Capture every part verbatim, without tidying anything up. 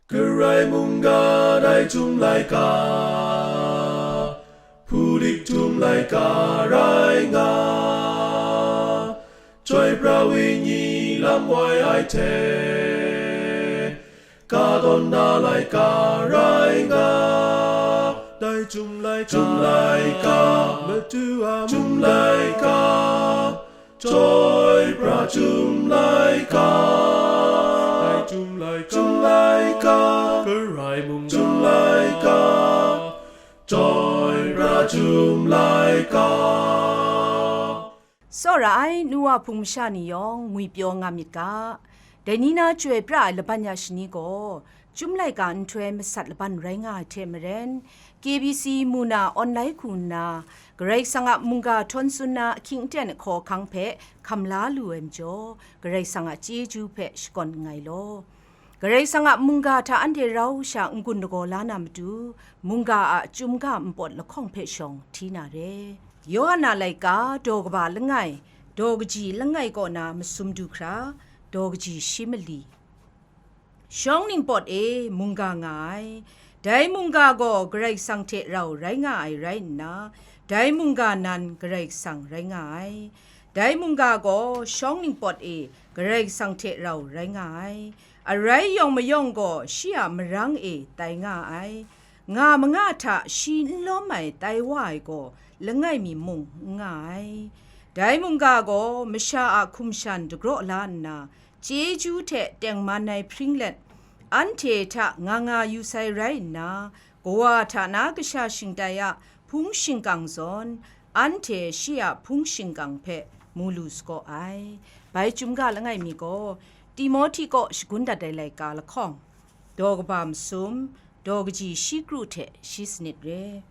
Karai mungga dai htum laika, hpulik htum laika rai nga, chyoi pra wenyi lam wai ai hte, ka tawn na laika rai nga, dai htum laika, htum laika, matu a htum laika, chyoi pra htum laika, dai htum laika, htum laika, Karai mung htum laika, chyoi pra htum laika. Tsawra ai nu wa hpung masha ni yawng ngwipyaw nga myit ga. Dai ni na chyoi pra ai laban ya shani gaw, Chyum laika nhtoi masat laban rai nga ai hte maren, K B C mu na online hku nna, Karai Kasang a mungga htawn tsun na ahkying aten ahkaw ahkang hpe hkam la lu ai majaw, Karai Kasang a chyeju hpe shakawn nngai law. Karai Kasang a mungga hta anhte rau sha n-gun lagaw la na matu, mungga a chyum ga npawt lahkawng hpe shawng hti na re. Yawhan a laika, daw kaba langai, daw kaji langai kaw na masum du hkra, daw kaji shi mali. Shawng ningpawt e mungga nga ai. Dai mungga gaw Karai Kasang hte rau rai nga ai rai nna, dai mungga nan Karai Kasang rai nga ai. Dai mungga gaw shawng ningpawt e Karai Kasang hte rau rai nga ai. Arai yawng mayawng gaw shi a marang e tai nga ai. Nga manga hta shi n lawm ai tai wa ai gaw langai mi mung n nga ai. Dai mungga gaw masha a hkum shan dagraw la nna, chyeju hte tengman ai hpring let, anhte hta nga nga yu sai rai nna, Kawa hta na kasha shingtai a hpung shingkang zawn, anhte shi a hpung shingkang hpe mu lu sagaw ai. Bai chyum ga langai mi gaw, Timohti kaw shagun dat ai laika lahkawng, daw kaba masum, daw kaji shi kru hte shi sanit re.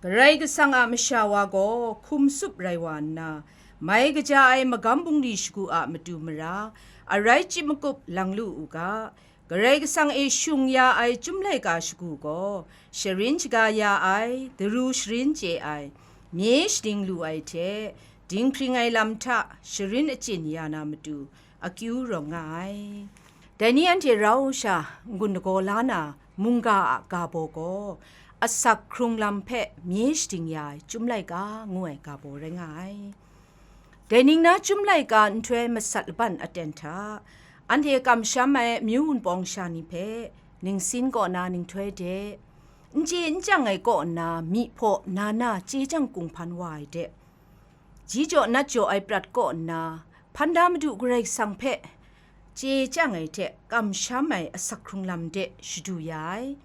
Karai Kasang a masha wa gaw hkum tsup rai wa nna, mai kaja ai magam bungli shagu a matu mara, arai chyip makup lang lu u ga, Karai Kasang e shung ya ai Chyum laika shagu gaw, sharin shaga ya ai, daru sharin chye ai, mye shading lu ai hte, dinghpring ai lam hta sharin achyin ya na matu, akyu rawng nga ai. Dai ni anhte rau sha n-gun lagaw la na mungga a ga baw gaw, asak hkrung lam hpe mye shading ya ai Chyum laika ngu ai ga baw rai nga ai. Dai ning na Chyum laika nhtoi masat laban aten hta, anhte kamsham ai amyu wunpawng sha ni hpe, ningsin kaw na ninghtoi de, n chye n chyang ai kaw nna myi hpaw na na chye chyang kung hpan wa ai de, ji jaw nat jaw ai prat kaw nna, hpan da Madu Karai Kasang hpe chye chyang ai hte kamsham ai asak hkrung lam de shadu ya ai.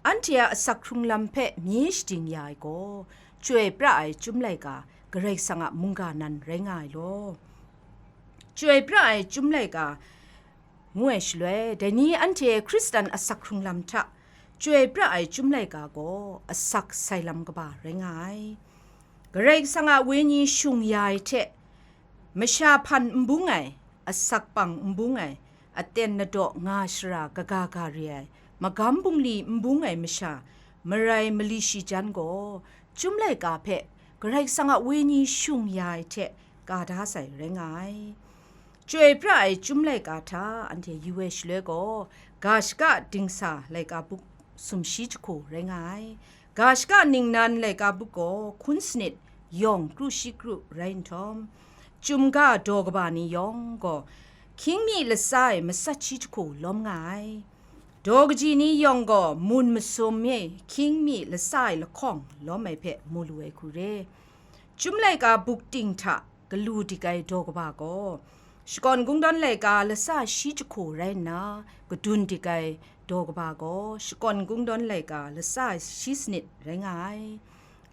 Anhte a asak hkrung lam hpe mye shading ya ai gaw, chyoi pra ai Chyum laika Karai Kasang a mungga nan rai nga ai law. Chyoi pra ai Chyum laika ngu ai shaloi, dai ni anhte Hkristan asak hkrung lam hta chyoi pra ai Chyum laika gaw asak sai lam kaba rai nga ai. Karai Kasang a Wenyi shung ya ai hte, masha hpan n bung ai, asak pang n bung ai, aten nadaw nga shara kaga ga re ai, magam bungli n bung ai masha, marai mali shi jan gaw, Chyum laika hpe Karai Kasang a Wenyi shung ya ai hte ka da sai rai nga ai. Chyoi pra ai Chyum laika hta anhte yu ai shaloi gaw, ga shaka dingsa laika buk sumshi jahku rai nga ai. Ga shaka ningnan laika buk gaw hkun sanit yawng kru shi kru rai nhtawm, Chyum ga daw kaba ni yawng gaw hkying mi latsa e matsat shi jahku lawm nga ai. Daw kaji ni yawng gaw mun masum e hkying mi latsa e lahkawng lawm ai hpe mu lu ai hku re. Chyum laika buk ting hta galu dik ai daw kaba gaw, shakawn kungdawn laika latsa shi jahku rai nna, gadun dik ai daw kaba gaw, shakawn kungdawn laika latsa shi sanit rai nga ai.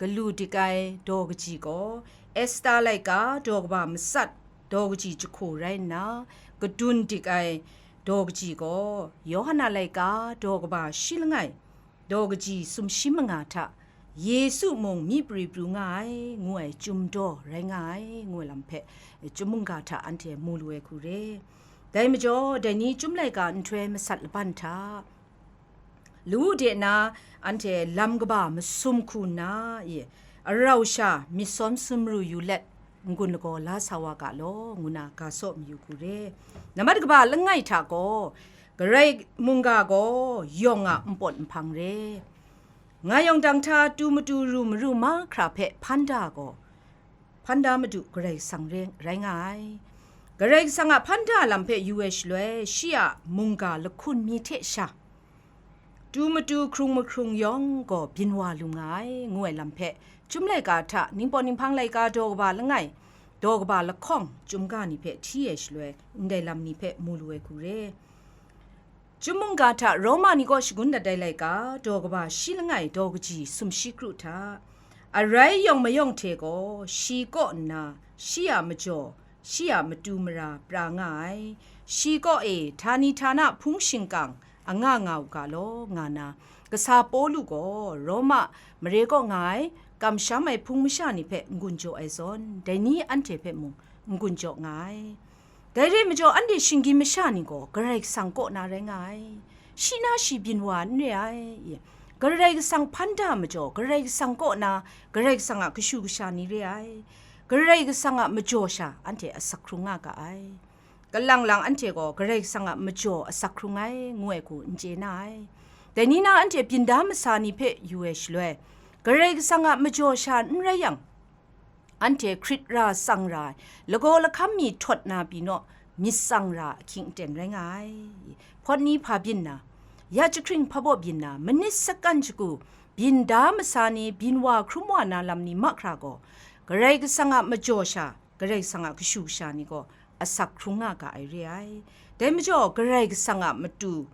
Galu dik ai daw kaji gaw, Esta laika daw kaba matsat daw kaji jahku rai nna, gadun dik ai daw kaji gaw, Yawhan a laika daw kaba shi langai, daw kaji sumshi manga hta, Yesu mung myi pri pru nga ai, ngu ai chyum daw rai nga ai, ngu ai lam hpe, Chyum mungga hta anhte mu lu ai hku re. Dai majaw, dai ni Chyum laika nhtoi masat laban hta, lu de na anhte lam kaba masum hku nna, e, arau sha myit sawn sumru yu let, n-gun lagaw la sa wa ga law, ngu na ga saw mayu hku re. Nambat kaba langai hta gaw, Karai mungga gaw yawng a npawt nhpang re. Nga yawng dang hta tu matu ru maru mahkra hpe hpan da gaw, hpan da Madu Karai Kasang re, rai nga ai. Karai Kasang a hpan da lam hpe yu ai shaloi, shi a mungga lahkun mi hte sha, tu matu hkrung mahkrung yawng gaw byin wa lu nga ai, ngu ai lam hpe, Chyum laika hta Ningpawt Ninghpang laika daw kaba langai, daw kaba lahkawng, chyum ga ni hpe hti ai shaloi, ndai lam ni hpe mu lu ai hku re. Chyum mungga hta Roma ni kaw shagun dat ai laika, daw kaba shi langai, daw kaji sumshi kru hta, arai yawng mayawng hte gaw, shi kaw nna, shi a majaw, shi a matu mara pra nga ai. Shi kaw e htani htana hpung shingkang anga nga u ga law, nga na, kasa Pawlu gaw Roma mare kaw nga ai, kamsham ai hpung masha ni hpe n-gun jaw ai zawn, dai ni anhte hpe mung n-gun jaw nga ai. Dai re ai majaw, anhte shinggyim masha ni gaw Karai Kasang kaw na rai nga ai. Shi na shi byin wa n re ai. Karai Kasang hpan da majaw, Karai Kasang kaw na, Karai Kasang a kashu kasha ni re ai. Karai Kasang a majaw sha anhte asak hkrung nga ga ai. Kalang lang anhte gaw Karai Kasang a majaw asak hkrung ai, ngu ai hku n chye na ai. Dai ni na anhte byin da masa ni hpe yu ai shaloi, Karai Kasang a majaw sha n rai yang, anhte hkrit ra tsang ra ai, lagaw lahkam mi htawt na pyi naw, myit tsang ra ahkying aten rai nga ai. Hpawt ni hpa byin na, ya jahkring hpa baw byin na, manit sakan shagu, byin da masa ni, byin wa hkrum wa na lam ni mahkra gaw, Karai Kasang a majaw sha, Karai Kasang a kashu kasha ni gaw asak hkrung nga ga ai re ai. Dai majaw, Karai Kasang a matu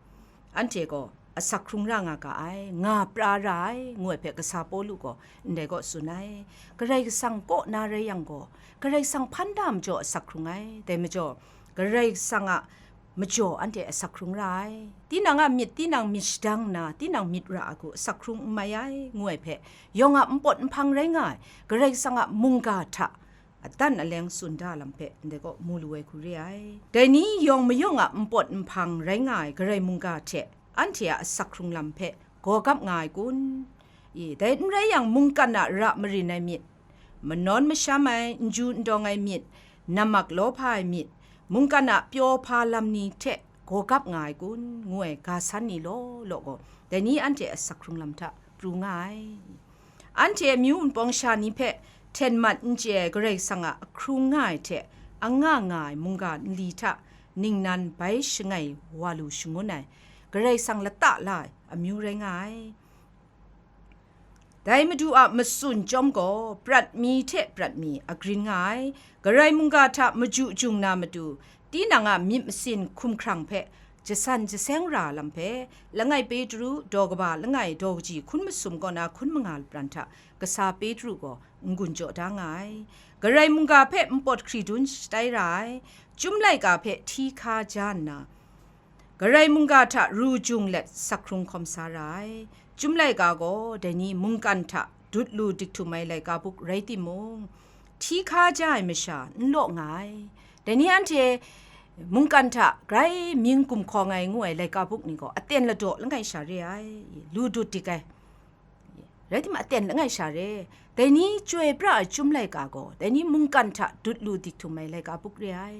anhte gaw asak hkrung ra nga ga ai, nga pra ra ai, ngu ai hpe kasa Pawlu gaw ndai kaw tsun ai. Karai Kasang kaw na rai yang gaw, Karai Kasang hpan da majaw asak hkrung ai. Dai majaw, Karai Kasang a majaw anhte asak hkrung ra ai. Tinang a myit, tinang myit shadang nna, tinang myit ra ai hku asak hkrung n mai ai, ngu ai hpe, yawng a npawt nhpang rai nga ai, Karai Kasang a mungga hta adan aleng tsun da lam hpe ndai kaw mu lu ai hku re ai. Dai ni yawng mayawng a npawt nhpang rai nga ai Karai mungga hte anhte a asak hkrung lam hpe gawgap nga ai kun? I, dai n rai yang, mungkan a ra marin ai myit, manawn masham ai, n ju n dawng ai myit, namak lawhpa ai myit, mungkan a pyaw hpa lam ni hte gawgap nga ai kun? Ngu ai ga san ni law law gaw, dai ni anhte a asak hkrung lam hta pru nga ai. Anhte amyu npawng sha ni hpe hten mat n chye ai Karai Kasang a ahkrung nga ai hte anga nga ai mungga nli hta ningnan bai shangai wa lu shangun ai, Karai Kasang lata la ai amyu rai nga ai. Dai Madu a matsun chyawm gaw, prat mi hte prat mi agrin nga ai. Karai mungga hta maju jung na matu, tinang a myit masin hkumhkrang hpe jasan jaseng ra lam hpe, langai Petru, daw kaba langai, daw kaji hkun masum kaw na hkun manga lapran hta, kasa Petru gaw n-gun jaw da nga ai. Karai mungga hpe npawt hkri dun shatai ra ai, Chyum laika hpe hti hka ja nna, Karai mungga hta ru jung let sak hkrung hkawm sa ra ai. Chyum laika gaw dai ni mungkan hta dut lu dik htum ai laika buk rai timung, hti hka ja ai masha n law nga ai. Dai ni anhte mungkan hta grai mying gumhkawng ai ngu ai laika buk ni gaw aten ladaw langai sha re ai, lu dut dik ai. Rai timung, aten langai sha re. Dai ni chyoi pra ai Chyum laika gaw, dai ni mungkan hta dut lu dik htum ai laika buk re ai.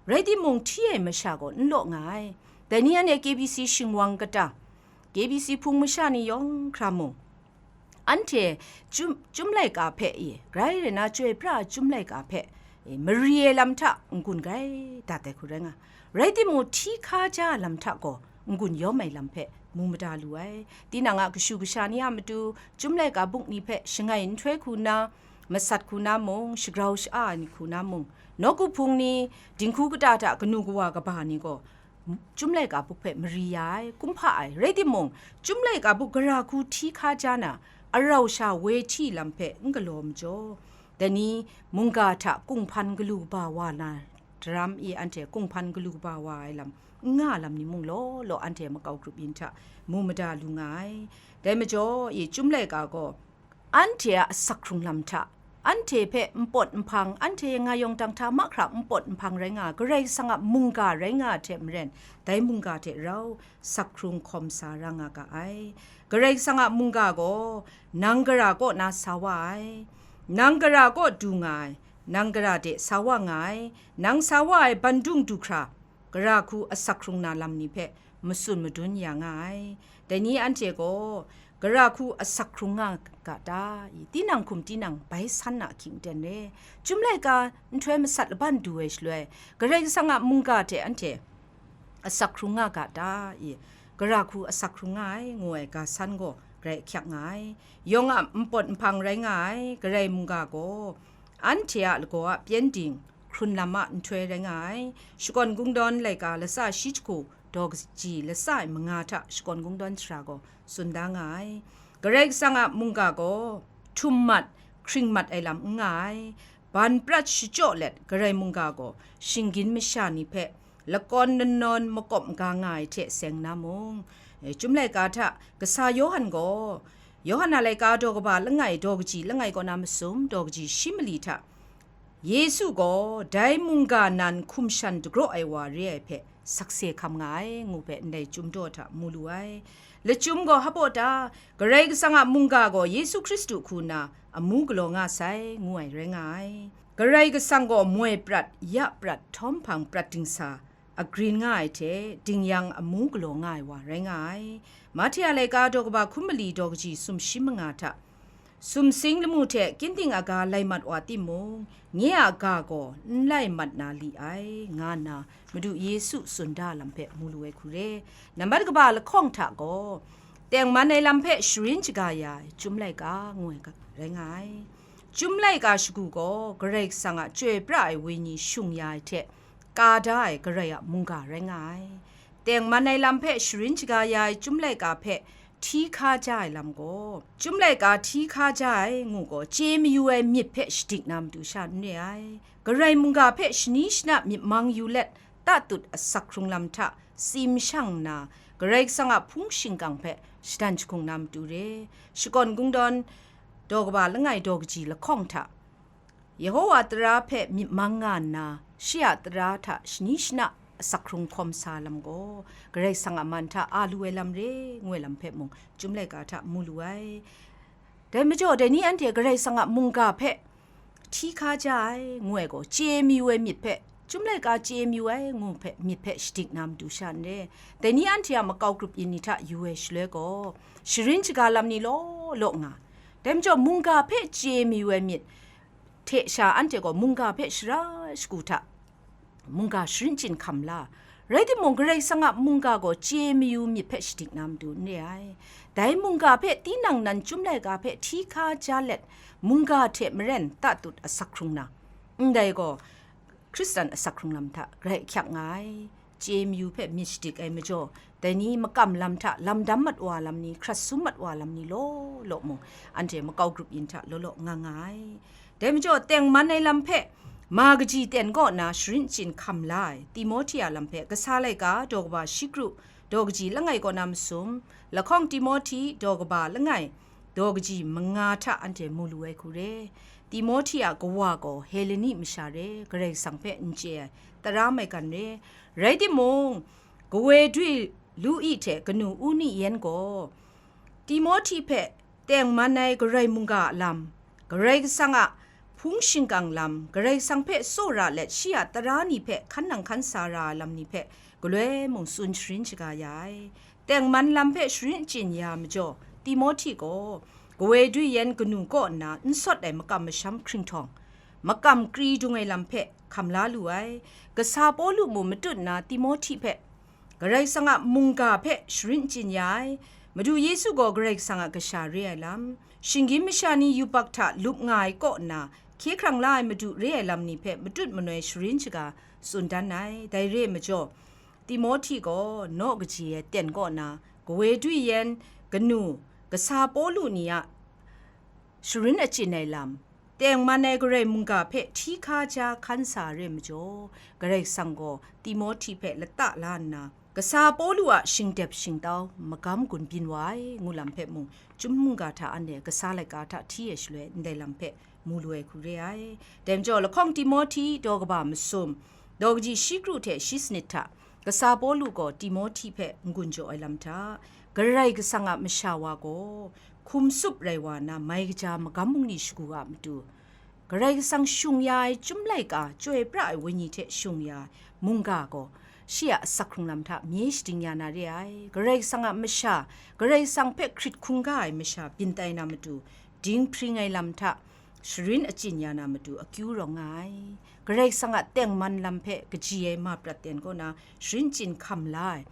Rai timung, hti ai masha gaw n law nga ai. Dai ni anhte K B C shingwang kata, K B C hpung masha ni yawng hkra mung, anhte Chyum, Chyum laika hpe, e, grai rai na chyoi pra ai Chyum laika hpe, e, mari ai lam hta n-gun grai dat ai hku rai nga. Rai timung, hti hka ja ai lam hta gaw n-gun yawm ai lam hpe mu mada lu ai. Tinang a kashu kasha ni a matu, Chyum laika buk ni hpe shangai nhtoi hku na, masat hku na mung, shagrau sha-a ai ni hku na mung, nawku hpung ni, dinghku kata hta kanu kawa kaba ni gaw, Chyum laika buk hpe mari ya ai, kumhpa ai. Rai timung, Chyum laika buk gara hku hti hka ja na, arau sha woi hti lam hpe n galaw majaw, dai ni mungga hta kunghpan galu kaba wa na daram e, anhte kunghpan galu kaba wa ai lam n nga lam ni mung law law, anhte makau grup yin hta mu mada lu nga ai. Dai majaw, e, Chyum laika gaw anhte a asak hkrung lam hta, anhte hpe npawt nhpang, anhte nga yawng dang hta mahkra npawt nhpang rai nga, Karai Kasang a mungga rai nga ai hte maren, dai mungga hte rau sak hkrung hkawm sa ra nga ga ai. Karai Kasang a mungga gaw nang gara kaw na sa wa ai, nang gara kaw du nga ai, nang gara de sa wa nga ai, nang sa wa ai bandung du hkra, gara hku asak hkrung na lam ni hpe matsun madun ya nga ai. Dai ni anhte gaw, gara hku asak hkrung nga ga ta? Tinang hkum tinang bai san a ahkying ten re. Chyum laika nhtoi masat laban du ai shaloi, Karai Kasang a mungga hte anhte asak hkrung nga ga ta? Gara hku asak hkrung nga ai, ngu ai ga san gaw grai ahkyak nga ai. Yawng a npawt nhpang rai nga ai Karai mungga gaw, anhte a lagaw a pyengdin hkrun lam a nhtoi rai nga ai. Shakawn Kungdawn laika latsa shi jahku daw kaji latsa e manga hta Shakawn Kungdawn sara gaw tsun da nga ai. Karai Kasang a mungga gaw htum mat, hkring mat ai lam n nga ai. Ban prat shachyaw let Karai mungga gaw shinggyim masha ni hpe lakawn nanawn makawp maga nga ai hte seng na mung, e, Chyum laika hta kasa Yawhan gaw, Yawhan a laika daw kaba langai, daw kaji langai kaw na masum, daw kaji shi mali hta, Yesu gaw dai mungga nan hkum shan dagraw ai wa re ai hpe sakse hkam nga ai, ngu hpe ndai Chyum daw hta mu lu ai. Lachyum gaw hpa ta? Karai Kasang a mungga gaw Yesu Hkristu hku nna amu galaw nga sai, ngu ai rai nga ai. Karai Kasang gaw moi prat, ya prat, htawm hpang prat dingsa, agrin nga ai hte dingyang amu galaw nga ai wa rai nga ai. Mahte a laika daw kaba hkum mali daw kaji sumshi manga hta, sumsing lamu hte kyinding aga lai mat wa timung, nye a ga gaw n lai mat na li ai, nga nna Madu Yesu tsun da lam hpe mu lu ai hku re. Nambat kaba lahkawng hta gaw, tengman ai lam hpe sharin shaga ya ai Chyum laika, ngu ai ga rai nga ai. Chyum laika shagu gaw Karai Kasang a chyoi pra ai Wenyi shung ya ai hte ka da ai Karai a mungga rai nga ai. Tengman ai lam hpe sharin shaga ya ai Chyum laika hpe hti hka ja ai lam gaw, Chyum laika hti hka ja ai ngu gaw, chye mayu ai myit hpe shadik na matu sha n re ai. Karai mungga hpe shani shana myit mang yu let, tatut asak hkrung lam hta tsim shang nna, Karai Kasang a hpung shingkang hpe shadan jahkung na matu re. Shakawn Kungdawn daw kaba langai daw kaji lahkawng hta, Yehowa tara hpe myit mang nga nna, shi a tara hta shani shana asak hkrung hkawm sa lam gaw, Karai Kasang a man hta a lu ai lam re, ngu ai lam hpe mung Chyum laika hta mu lu ai. Dai majaw, dai ni anhte Karai Kasang a mungga hpe hti hka ja ai, ngu ai gaw, chye mayu ai myit hpe, Chyum laika chye mayu ai, ngu hpe, myit hpe shadik na matu sha n re. Dai ni anhte a makau grup yin ni hta yu ai shaloi gaw, sharin shaga lam ni law law nga. Dai majaw, mungga hpe chye mayu ai myit hte sha anhte gaw mungga hpe shara shagu hta mungga sharin chyin hkam la. Rai timung, Karai Kasang a mungga gaw chye mayu myit hpe shadik na matu n re ai. Dai mungga hpe tinang nan Chyum laika hpe hti hka ja let, mungga hte maren tatut asak hkrung na, ndai gaw Hkristan asak hkrung lam hta grai ahkyak nga ai. Chye mayu hpe myit shadik ai majaw, dai ni makam lam hta lam dam mat wa lam ni, hkrat sum mat wa lam ni law law mung, anhte makau grup yin hta law law nga nga ai. Dai majaw, tengman ai lam hpe ma kaji ten kaw na sharin chyin hkam la ai Timohti a lam hpe, kasa laika daw kaba shi kru, daw kaji langai kaw na masum, lahkawng Timohti daw kaba langai, daw kaji manga hta anhte mu lu ai hku re. Timohti a kawa gaw Heleni masha re, Karai Kasang hpe n chye ai, tara maigan re. Rai timung, kawe dwi Lui hte kanu Uni yan gaw, Timohti hpe tengman ai Karai mungga a lam, Karai Kasang a hpung shingkang lam, Karai Kasang hpe tsawra let shi a tara ni hpe hkan nang hkan sa ra ai lam ni hpe galoi mung tsun sharin shaga ya ai. Tengman lam hpe sharin chyin ya majaw, Timohti gaw kawe dwi yan kanu kaw nna n sawt ai makam masham hkringhtawng, makam kri dung ai lam hpe hkam la lu ai. Kasa Pawlu mung matut nna Timohti hpe Karai Kasang a mungga hpe sharin chyin ya ai. Madu Yesu gaw Karai Kasang a Kasha re ai lam, shinggyim masha ni yubak hta lup nga ai kaw nna hkye hkrang la ai Madu re ai lam ni hpe matut manoi sharin shaga tsun dan ai. Dai re ai majaw, Timohti gaw naw kaji ai ten kaw na, kawe dwi yan kanu, kasa Pawlu ni a sharin achyin ai lam, tengman ai Karai mungga hpe hti hka ja hkan sa re ai majaw, Karai Kasang gaw Timohti hpe lata la nna, kasa Pawlu a shingdep shingtau magam gun byin wa ai, ngu lam hpe mung, Chyum mungga hta anhte kasa laika hta hti ai shaloi ndai lam hpe mu lu ai hku re ai. Dai majaw, lahkawng Timohti daw kaba masum, daw kaji shi kru hte shi sanit hta, kasa Pawlu gaw Timohti hpe n-gun jaw ai lam hta, Karai Kasang a masha wa gaw hkum tsup rai wa na mai kaja magam bungli shagu a matu, Karai Kasang shung ya ai Chyum laika, chyoi pra ai Wenyi hte shung ya ai mungga gaw, shi a asak hkrung lam hta mye shading ya na re ai. Karai Kasang a masha, Karai Kasang hpe hkrit hkungga ai masha byin tai na matu, dinghpring ai lam hta sharin achyin ya na matu akyu rawng nga ai. Karai Kasang a tengman lam hpe kaji ai ma prat ten kaw na sharin chyinghkam la ai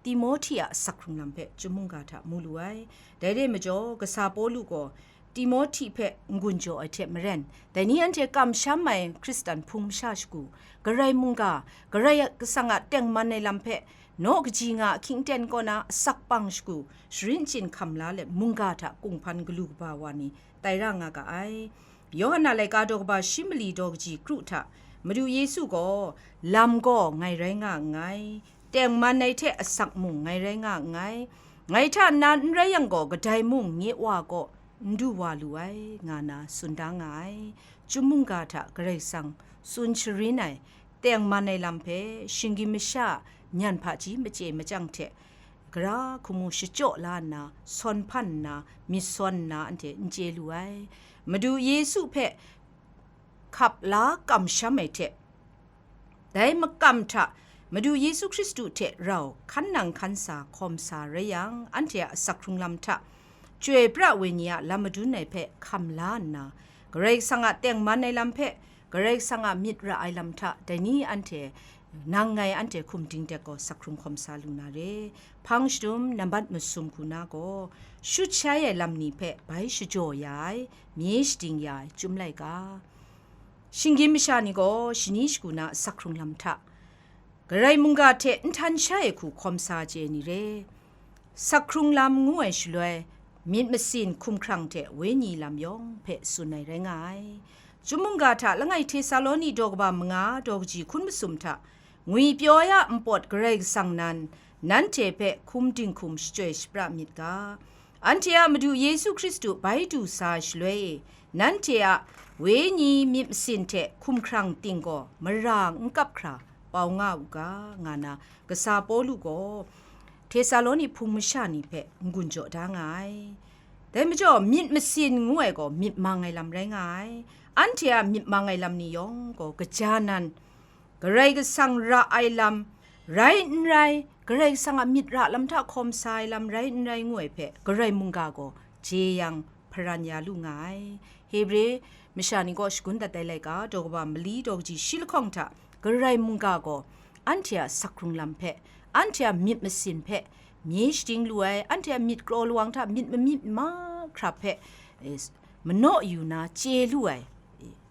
Timohti a asak hkrung lam hpe chyum mungga hta mu lu ai. Dai re ai majaw, kasa Pawlu gaw Timohti hpe n-gun jaw ai hte maren, dai ni anhte kamsham ai Hkristan hpung masha shagu, Karai mungga, Karai Kasang a tengman ai lam hpe naw kaji nga ahkying ten kaw na asak pang shagu, sharin chyinghkam la let mungga hta kunghpan galu kaba wa ni tai ra nga ga ai. Yawhan a laika daw kaba shi mali daw kaji kru hta, Madu Yesu gaw, lam gaw ngai rai nga nngai, tengman ai hte asak mung ngai rai nga nngai, ngai hta nna n rai yang gaw, kadai mung nye Wa kaw n du wa lu ai, nga na tsun da nga ai. Chyum mungga hta Karai Kasang tsun sharin ai, tengman ai lam hpe shinggyim masha a nyan hpaji machye machyang hte, gara hkumu shachyaw la nna, sawn hpan nna, myit sawn nna, anhte n chye lu ai. Madu Yesu hpe hkap la kamsham ai hte, dai makam hta Madu Yesu Hkristu hte rau hkan nang hkan sa hkawm sa rai yang, anhte a asak hkrung lam hta Chyoi pra ai wenyi a lam madun ai hpe hkam la nna, Karai Kasang a tengman ai lam hpe, Karai Kasang a myit ra ai lam hta, dai ni anhte nang ngai anhte hkum dingdek gaw asak hkrung hkawm sa lu na re. Hpang shadum nambat masum hku na gaw, shut shai ai lam ni hpe bai shajaw ya ai, mye shading ya ai Chyum laika. Shinggyim masha ni gaw shani shagu na asak hkrung lam hta, Karai mungga hte n htan sha ai hku hkawm sa chye ni re. Asak hkrung lam ngu ai shaloi, myit masin hkumhkrang hte wenyi lam yawng hpe tsun ai rai nga ai. Chyum mungga hta langai Htesaloni daw kaba manga daw kaji hkun masum hta, ngwipyaw ai a npawt Karai Kasang nan, nanhte hpe hkum dinghkum shachyoi shapra myit ga. Anhte a Madu Yesu Hkristu bai du sa ai shaloi e, nanhte a wenyi myit masin hte hkumhkrang ting gaw mara n kap hkra pau nga u ga, nga na kasa Pawlu gaw Htesaloni hpung masha ni hpe n-gun jaw da nga ai. Dai majaw, myit masin ngu ai gaw myit mang ai lam rai nga ai. Anhte a myit mang ai lam ni yawng gaw, kaja nan, Karai Kasang ra ai lam rai n rai, Karai Kasang a myit ra lam hta hkawm sa ai lam rai n rai ngu ai hpe, Karai mungga gaw jeyang hparan ya lu nga ai. Hebre masha ni kaw shagun dat ai laika, daw kaba mali daw kaji shi lahkawng hta, Karai mungga gaw anhte a asak hkrung lam hpe, anhte a myit masin hpe mye shading lu ai, anhte a myit kraw lawang hta myit mamyit mahkra hpe, eh, manaw yu na chye lu ai,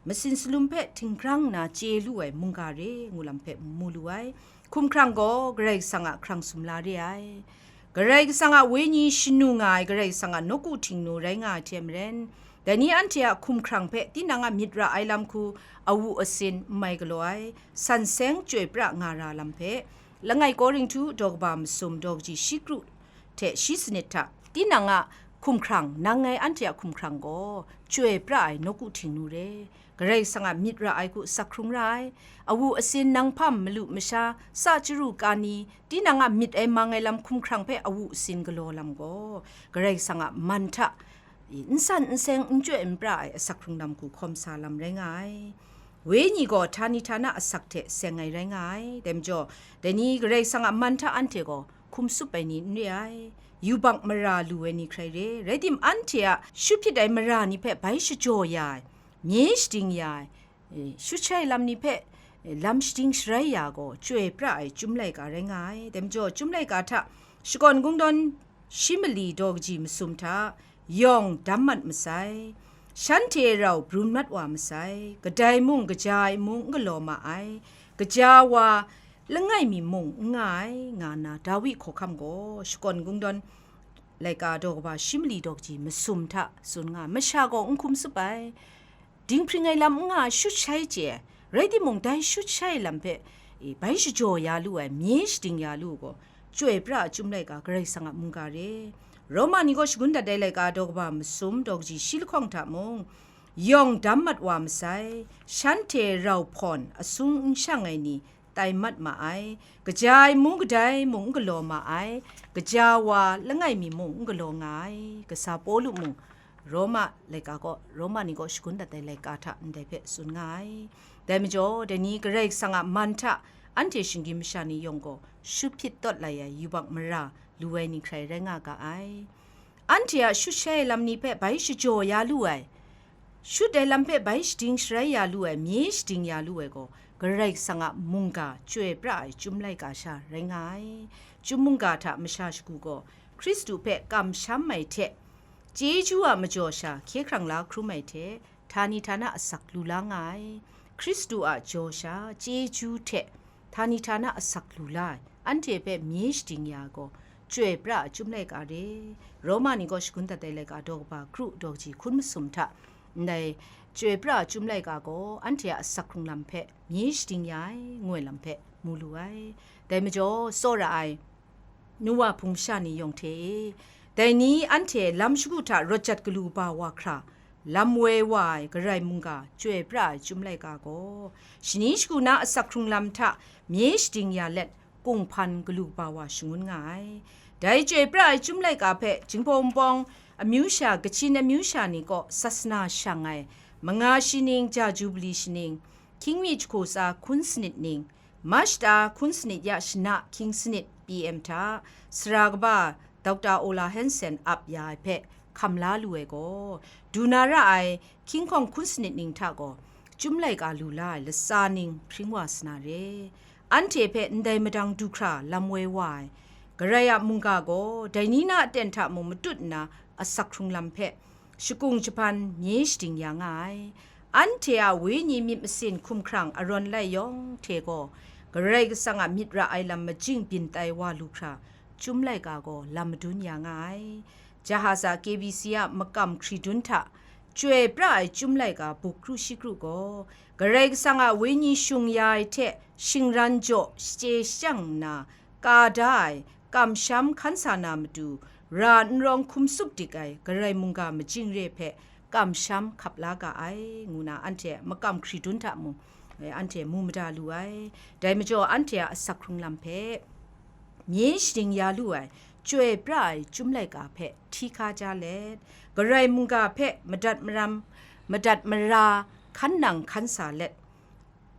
masin salum hpe htinggrang nna chye lu ai mungga re ngu lam hpe mu lu ai. Hkumhkrang gaw Karai Kasang a hkrang sumla re ai. Karai Kasang a wenyi shanu nga ai Karai Kasang a nawku htingnu rai nga ai hte maren, dai ni anhte a hkumhkrang hpe tinang a myit ra ai lam hku awu asin n mai galaw ai, san seng chyoi pra nga ra lam hpe, langai Korinhtu daw kaba masum daw kaji shi kru hte shi sanit hta, tinang a hkumhkrang, nang ngai anhte a hkumhkrang gaw, chyoi pra ai nawku htingnu re, Karai Kasang a myit ra ai hku asak hkrung ra ai, awu asin, nang hpam, malu masha, sa chyaru ka ni, tinang a myit ai mang ai lam hkumhkrang hpe awu asin galaw lam gaw, Karai Kasang a man hta, n san n seng, n chyoi n pra ai asak hkrung lam hku hkawm sa lam rai nga ai. Wenyi gaw htani htana asak hte seng ai rai nga ai. Dai majaw, dai ni Karai Kasang a man hta anhte gaw hkum tsup ai ni n re ai. Yubak mara lu ai ni hkrai re, rai tim, anhte a shut hpyit ai mara ni hpe bai shajaw ya ai, mye shading ya ai, e, shut shai lam ni hpe, e, lam shading sharai ya gaw, chyoi pra ai Chyum laika rai nga ai. Dai majaw, Chyum laika hta shakawn kungdawn shi mali daw kaji masum hta yawng dam mat masai, shanhte rau brun mat wa masai, kadai mung kaja ai mung n galaw ma ai, kaja wa langai mi mung n nga ai, nga nna Dawi hkawhkam gaw shakawn kungdawn laika daw kaba shi mali daw kaji masum hta tsun nga ai. Masha gaw n hkum tsup ai, dinghpring ai lam n nga ai, shut shai chye ai, rai timung, dai shut shai ai lam hpe, e, bai shajaw ya lu ai, mye shading ya lu ai gaw, chyoi pra ai Chyum laika, Karai Kasang a mungga re. Roma ni gaw shagun dat ai laika daw kaba masum daw kaji shi lahkawng hta mung, yawng dam mat wa masai, shanhte rau hpawn asung n shang ai ni tai mat ma ai, kaja ai mu kadai mung n galaw ma ai, kaja wa langai mi mung n galaw nga ai, kasa Pawlu mung, Roma laika gaw, Roma ni gaw shagun dat ai laika hta ndai hpe tsun nga ai. Dai majaw, dai ni Karai Kasang a man hta Anhte shinggyim masha ni yawng gaw shut hpyit tawt lai ai yubak mara lu ai ni hkrai rai nga ga ai. Anhte a shut shai ai lam ni hpe bai shajaw ya lu ai, shut ai lam hpe bai shading sharai ya lu ai, mye shading ya lu ai gaw, Karai Kasang a mungga chyoi pra ai Chyum laika sha rai nga ai. Chyum mungga hta masha shagu gaw Hkristu hpe kamsham ai hte, chyeju a majaw sha hkye hkrang la hkrum ai hte, htani htana asak lu la nga ai. Hkristu a jaw sha chyeju hte htani htana asak lu la ai, anhte hpe mye shading ya gaw, chyoi pra ai Chyum laika re. Roma ni gaw shagun dat ai laika daw kaba kru daw kaji hkun masum hta, ndai chyoi pra ai Chyum laika gaw anhte a asak hkrung lam hpe mye shading ya ai, ngu ai lam hpe mu lu ai. Dai majaw, tsawra ai Noa hpung sha ni yawng hte e, dai ni anhte lam shagu hta rawt jat galu ba wa hkra, lam woi wa ai Karai mungga chyoi pra ai Chyum laika gaw, shani shagu na asak hkrung lam hta mye shading ya let, kunghpan galu ba wa shangun nga ai. Dai chyoi pra ai Chyum laika hpe Jinghpaw Wunpawng amyu sha, Kachin amyu sha ni kaw sasana shang ai, manga shi ning ja Jubili shi ning, hkying mi jahku tsa hkun sanit ning, Mashta hkun sanit ya shana hkying sanit P M hta, sara kaba Doctor Ola Hansen ap ya ai hpe hkam la lu ai gaw, du na ra ai hkying hkawng hkun sanit ning hta gaw, Chyum laika lu la ai latsa ning hpring wa sa na re. Anhte hpe ndai madang du hkra lam woi wa ai Karai a mungga gaw, dai ni na aten hta mung matut nna asak hkrung lam hpe shakung jahpan mye shading ya nga ai. Anhte a wenyi myit masin hkum hkrang arawn lai yawng hte gaw, Karai Kasang a myit ra ai lam majing byin tai wa lu hkra, Chyum laika gaw lam madun ya nga ai. Jahaza K B C a makam hkridun hta chyoi pra ai Chyum laika buk kru shi kru gaw, Karai Kasang a wenyi shung ya ai hte shingran jaw shachye shachyang nna, ka da ai, kamsham hkan sa na matu, ra n rawng hkum tsup dik ai Karai mungga majing re hpe kamsham hkap la ga ai, ngu na anhte makam hkridun hta mung, eh, anhte mu mada lu ai. Dai majaw, anhte a asak hkrung lam hpe mye shading ya lu ai, chyoi pra ai Chyum laika hpe hti hka ja let, Karai mungga hpe madat maram, madat mara hkan nang hkan sa let,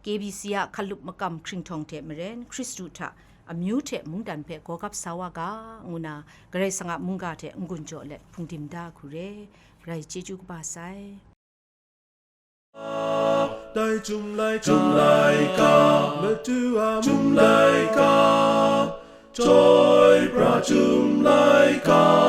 K B C a hkalup makam hkringhtawng hte maren, Hkristu hta amyu hte mungdan hpe gawgap sa wa ga, ngu na Karai Kasang a mungga hte n-gun jaw let hpungdim da hku re. Karai chyeju kaba sai. Dai Chyum laika, Chyum laika, Madu a Chyum laika, chyoi pra Chyum laika.